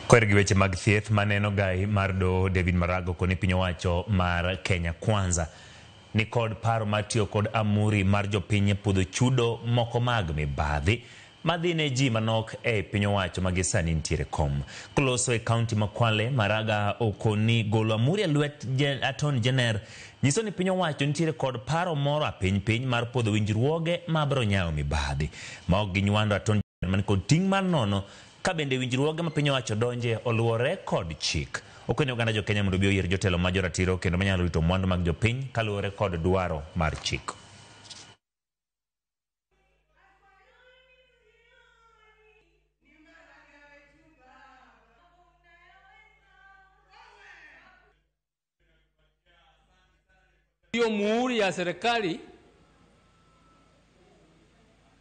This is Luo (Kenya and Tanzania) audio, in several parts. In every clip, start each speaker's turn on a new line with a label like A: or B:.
A: Kwer gi weche mag thieth maneno gai mar doho David Maraga koni piny owacho mar Kenya Kwanza ni kod paro mar tiyo kod amuri mar jopiny e pudho chudo moko mag mibadhi madhi ne ji manok e piny owacho ma gi sani nitiere kom. Koloso e kaunti ma Kwale, Maraga okoni golo amuri e lwet Attorney General nyiso ni piny owacho nitiere kod paro moro apiny piny mar puodho winjruoge ma biro nyayo mibadhi ma ok ginywando Attorney General man kod ting' mar nono ka bende winjruoge ma piny owacho donje oluwore kod chik. Okonyo oganda jo Kenya mondo obi oyier jotelo ma joratiro kendo manyalo rito mwandu mag jopiny kaluwore kod dwaro mar chik.
B: Hiyo muhuri ya serikali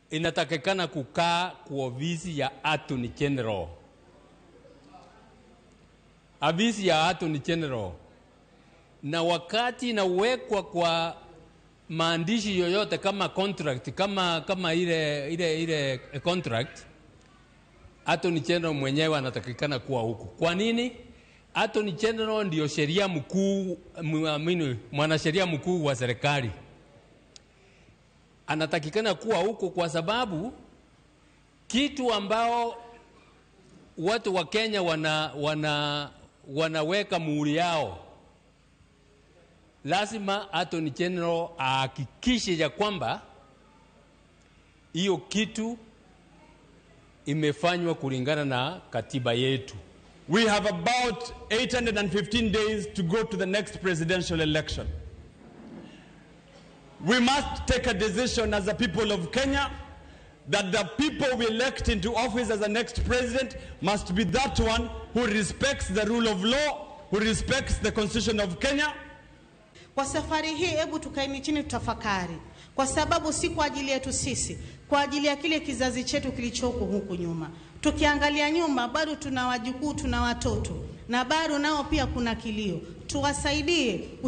B: inatakikana kukaa kwa ofisi ya Attorney General. Ofisi ya Attorney General. Na wakati inawekwa kwa maandishi yoyote kama contract, kama ile contract, Attorney General mwenyewe anatakikana kuwa huko. Kwa nini? Attorney General ndio sheria mkuu, mwanasheria mkuu wa serikali. Anatakikana kuwa huko kwa sababu kitu ambao watu wa Kenya wanaweka muhuri yao, lazima Attorney General ahakikishe ya kwamba hiyo kitu imefanywa kulingana na katiba yetu.
C: We have about 815 days to go to the next presidential election. We must take a decision as a people of Kenya that the people we elect into office as the next president must be that one who respects the rule of law, who respects the Constitution of Kenya.
D: Kwa safari hii hebu tukaeni chini tutafakari, kwa sababu si kwa ajili yetu sisi, kwa ajili ya kile kizazi chetu kilichoko huku nyuma. Tukiangalia nyuma bado tuna wajukuu, tuna watoto, na bado nao pia kuna kilio. Tuwasaidie.